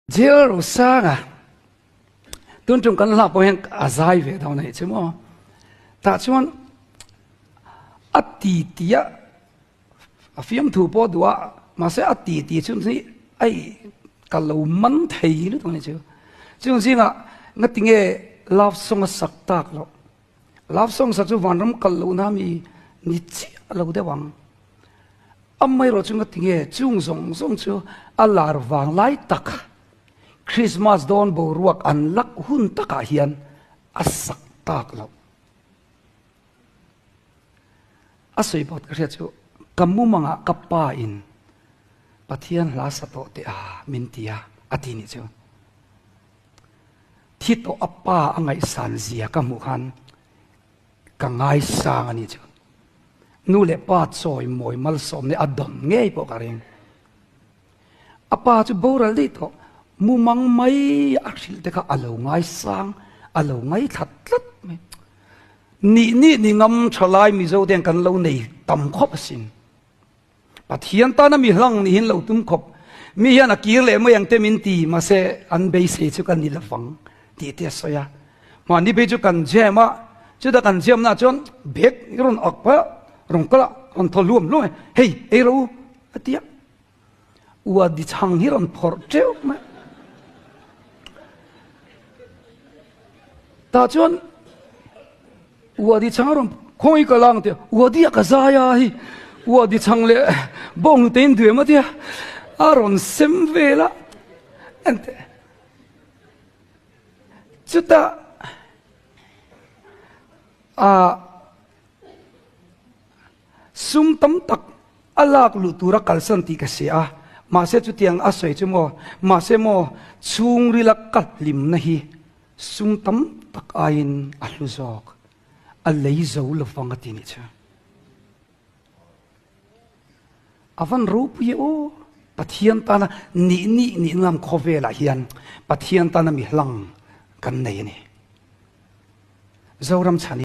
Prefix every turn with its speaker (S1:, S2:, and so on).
S1: Jail Rosanga tun tum kan hla pawh hian a zai ve dawn a nih chu maw. Tah chuan a ti ti a a fiamthu pawh duh a mahse a ti ti chu hi ai ka lo man thei lutuk a nih chu. Chung zingah ngatinge love song a sak tak loh. Love song sak chu vanram kal lohna mi ni chiah lo deuh ang. Amaherawh chu ngatinge chung zawng zawng chu a lar vang lai tak Christmas dawn boruak an lak hun takah hian a sak tak loh. A sawi bawt ka hriat chu ka mumangah ka pa in Pathian hla sa tawh teh a min ti a a ti nih chu. Thi tawh a pa a ngaihsan zia ka hmuh khan Ka ngaisang a nih chu. Nu leh pa chawi mawi malsawm nih a dawn ngei pawh ka ring. A pa chu boral daih tawh, mumang mai a hrilh te kha a lo ngaisang, a lo ngaithla tlat mai. Nih nih ni ngam tha lai Mizo te kan lo nei tam khawp asin. Pathian tana mi hlang nihin lo tum khawp. Mi hian a kir leh mai ang te min ti, mahse an beisei chu ka ni lovang tih te a sawi a. Mahni phei chu kan jam a, chuta kan jam na chuan bag i rawn ak pah a, rawn kal a, rawn thaw hluam hluam e, hei ei ro u a ti a. Ua di chhang hi rawn phawrh teuh mai. Tah chuan Ua di chhang a rawn khawi ka lang tia, ua di a ka zai a hi, ua di chhang leh bawng te in duem a tia, a rawn sem vel a, enteh chutah ah sum tam tak a lak luh tura kalsan tih ka hria a, mahse chutiang a sawi chu maw, mahse maw chhungrila ka hlimna hi Sum tam tak aiin a hlu zawk, a lei zo lovang a ti nih chu. A van ropui e aw, Pathian tana nih nih nih ngam khawvelah hian Pathian tana mi hlang kan nei a ni. Zoram chhan.